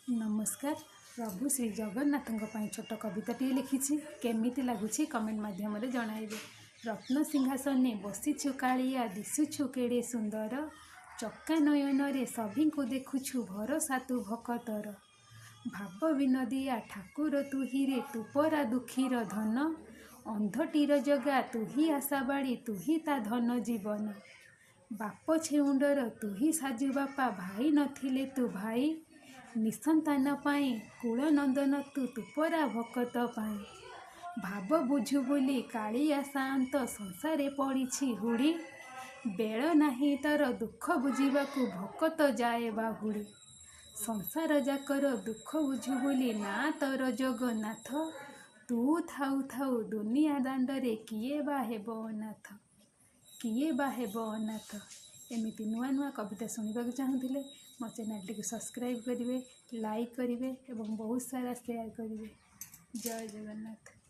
ନମସ୍କାର। ପ୍ରଭୁ ଶ୍ରୀ ଜଗନ୍ନାଥଙ୍କ ପାଇଁ ଛୋଟ କବିତାଟିଏ ଲେଖିଛି। କେମିତି ଲାଗୁଛି କମେଣ୍ଟ ମାଧ୍ୟମରେ ଜଣାଇବେ। ରତ୍ନ ସିଂହାସନେ ବସିଛୁ କାଳିଆ, ଦିଶୁଛୁ କେଡ଼େ ସୁନ୍ଦର। ଚକା ନୟନରେ ସଭିଙ୍କୁ ଦେଖୁଛୁ, ଭରସା ତୁ ଭକତର। ଭାବ ବିନୋଦିଆ ଠାକୁର ତୁହିରେ, ତୁ ପରା ଦୁଃଖୀର ଧନ। ଅନ୍ଧଟିର ଜଗା ତୁହି ଆଶାବାଡ଼ି, ତୁହି ତା ଧନ ଜୀବନ। ବାପ ଛେଉଣ୍ଡର ତୁହି ସାଜୁ ବାପା, ଭାଇ ନଥିଲେ ତୁ ଭାଇ। ନିସନ୍ତାନ ପାଇଁ କୁଳନନ୍ଦନ ତୁ, ତୁ ପରା ଭକତ ପାଇଁ। ଭାବ ବୁଝୁ ବୋଲି କାଳିଆ ସାଆନ୍ତ ସଂସାରେ ପଡ଼ିଛି ହୁଡ଼ି। ବେଳ ନାହିଁ ତୋର ଦୁଃଖ ବୁଝିବାକୁ, ଭକତ ଯାଏ ବାହୁଡ଼ି। ସଂସାର ଯାକର ଦୁଃଖ ବୁଝୁ ବୋଲି ନାଁ ତୋର ଜଗନ୍ନାଥ। ତୁ ଥାଉ ଥାଉ ଦୁନିଆ ଦାଣ୍ଡରେ କିଏ ବା ହେବ ଅନାଥ, କିଏ ବା ହେବ ଅନାଥ? ଏମିତି ନୂଆ ନୂଆ କବିତା ଶୁଣିବାକୁ ଚାହୁଁଥିଲେ ମୋ ଚ୍ୟାନେଲଟିକୁ ସବସ୍କ୍ରାଇବ୍ କରିବେ, ଲାଇକ୍ କରିବେ ଏବଂ ବହୁତ ସାରା ସେୟାର କରିବେ। ଜୟ ଜଗନ୍ନାଥ।